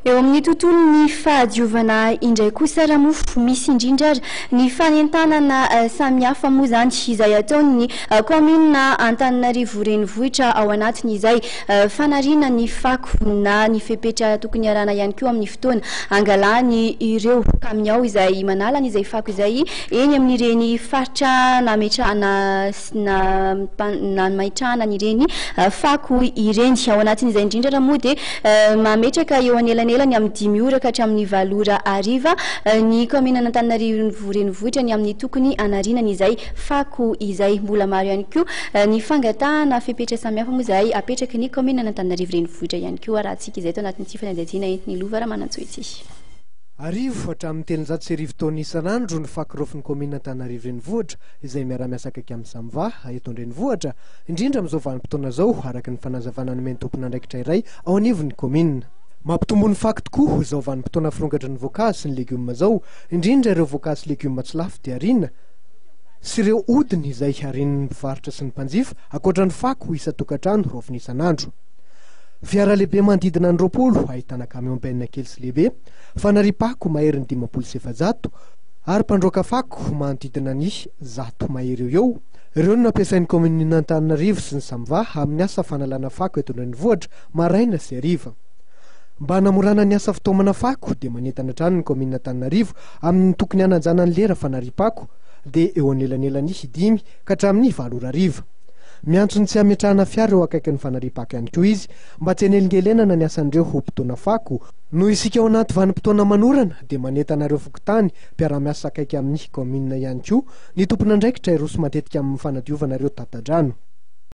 Eo amin'ny tontolon'ny fahadiovana indray kosa raha moa misy indrindra ary ny fanentanana samihafa moa izany izay ataon'ny kaominina Antananarivo renivohitra ao anatin'izay fanariana ny fako na ny fepetra tokony arahana ihany koa amin'ny fotoana angalany ireo kamiao izay manala an'izay fako izay eny amin'ireny faritra nametrahana nametrahana an'ireny fako ireny. Ao anatin'izay indrindra raha moa dia mametraka eo anelanelany amin'ny 5 ora ka hatramin'ny 8 ora hariva ny kaominan'Antananarivo renivohitra ny amin'ny tokony hanarinana izay fako izay. Mbola maro ihany koa ny fangatahana fepetra samihafa moa izay apetraky ny kaominan'Antananarivo renivohitra ihany koa arahantsika izay tao anatin'ity fanadihadiana entin'i Lova Ramanantsoa ity. 1000 hatramin'ny 1300 taonina isan'andro ny fako raofin'ny kaominina Antananarivo Renivohitra izay miara-miasa akaiky amin'ny Samva eto an-drenivohitra, indrindra amin'izao vanim-potoana izao, araka ny fanazavana nomen'ny tompon'andraikitra iray ao anivon'ny kaominina. Mampitombo ny fako tokoa izao vanim-potoana firongatry ny voankazo sy ny legioma izao, indrindra ireo voankazo sy legioma tsy lafo dia ariana, sy ireo hodiny izay arian'ny mpivarotra sy ny mpanjifa, ankoatra ny fako isan-tokantrano raofina isan'andro. Fiara lehibe manodidina ny 20, ahitana camion benne kely sy lehibe, fanariam-pako maherin'ny 450, ary mpandroaka fako manodidina ny 100 mahery eo ho eo. Ireo no nampiasain'ny kaominina Antananarivo sy ny Samva amin'ny asa fanalana fako eto an-drenivohitra, maraina sy hariva. Mba hanamorana ny asa fitaomana fako dia manentana hatrany ny kaominina Antananarivo amin'ny tokony hanajana ny lera fanariam-pako, dia eo anelanelan'ny 5 ka hatramin'ny 8 ora hariva. Miantso ny tsy hametrahana fiara eo akaikin'ny fanariam-pako ihany koa izy mba tsy hanelingelenana ny asan'ireo mpitona fako. Noho isika ao anaty vanim-potoana manorana dia manentana ireo fokontany mpiara-miasa akaiky amin'ny kaominina ihany koa ny tompon'andraikitra hiroso matetika amin'ny fanadiovana ireo tata-drano.